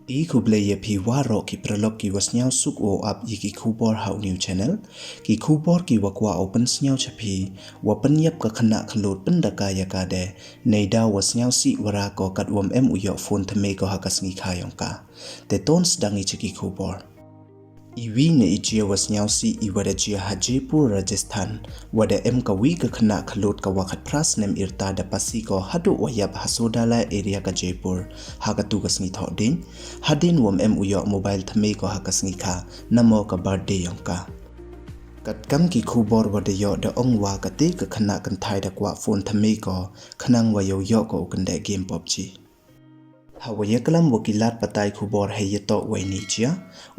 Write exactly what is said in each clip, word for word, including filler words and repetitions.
I khublei ya phi waroh ki paralok ki wa sniawsuk wow ap ya ki khubor ha u new channel. Ki khubor ki wa kwah u pynsniaw cha phi, wa pynyap ka khynnah khyllood pyndaka ya ka de, neidaw wa sniawsih wa ra ko kat wam em u yoh phone thymme ko ha ka sngi kha yong ka. Te ton sdang i cha ki khubor. I wi na i jia wa sniawsih i wa da jia ha Jaipur, Rajasthan, wa da em ka wi ka khynnah khyllood ka wa khatphra snem yrta da pasi ko haduh wa yap ha Sodala area ka Jaipur, ha katu ka sngi Thohding, hadien wam em u yoh mobile thymme ko ha ka sngi kha, namo ka birthday yong ka. Katkam ki khubor wa da yoh da ong wa kate ka khynnah kynthai da kwah phone thymme ko, khnang wa yow yoh ko u kyndeh game PUBG. Ha wa yaklam wa ki lad pathai khubor hei yatoh wa ini i jia,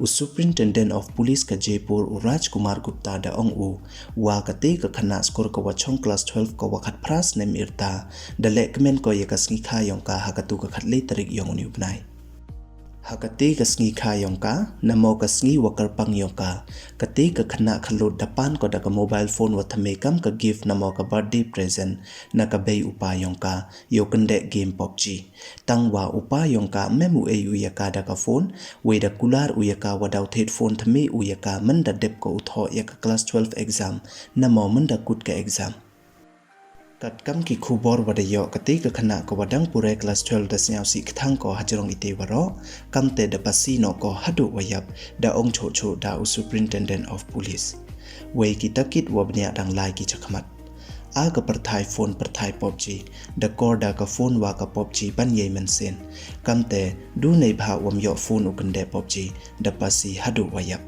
u Superintendent of Police ka Jaipur u Rajkumar Gupta da ong u, wa kate ka khynnah skur ka wa chong class twelve ka wa khatphra snem yrta, da leh kmen ko ya ka sngi kha yong ka ha katu ka khatle tarik yong uni u bnai. Ha kate ka sngi kha yong ka, namo ka sngi wa kyrpang yong ka, kate ka khynnah khyllood da pan ko da ka mobile phone wa thymme kam ka gift namo ka birthday present, na ka bei u pa yong ka, yow kyndeh game PUBG. Tang wa u pa yong ka mem u ei u ya ka da ka phone, wei da kular u ya ka wa daw thied phone thymme u ya ka mynda dep ko u thoh ya ka class twelve exam, namo mynda kut ka exam. Katkam ki khubor wa da yoh kate ka khynnah ka wa dang pure class twelve da sniawsih kthang ko hajrong ite waroh, kamte da pasi noh ko haduh wa yap, da ong choh choh da u Superintendent of Police. Wei ki takit wa bniah dang lai ki chakhmat. A ka pyrthai phone pyrthai PUBG, da kor da ka phone wa ka PUBG ban yei mynsiem. Kamte, du neibhah wam yoh phone u kyndeh PUBG, da pasi haduh wa yap.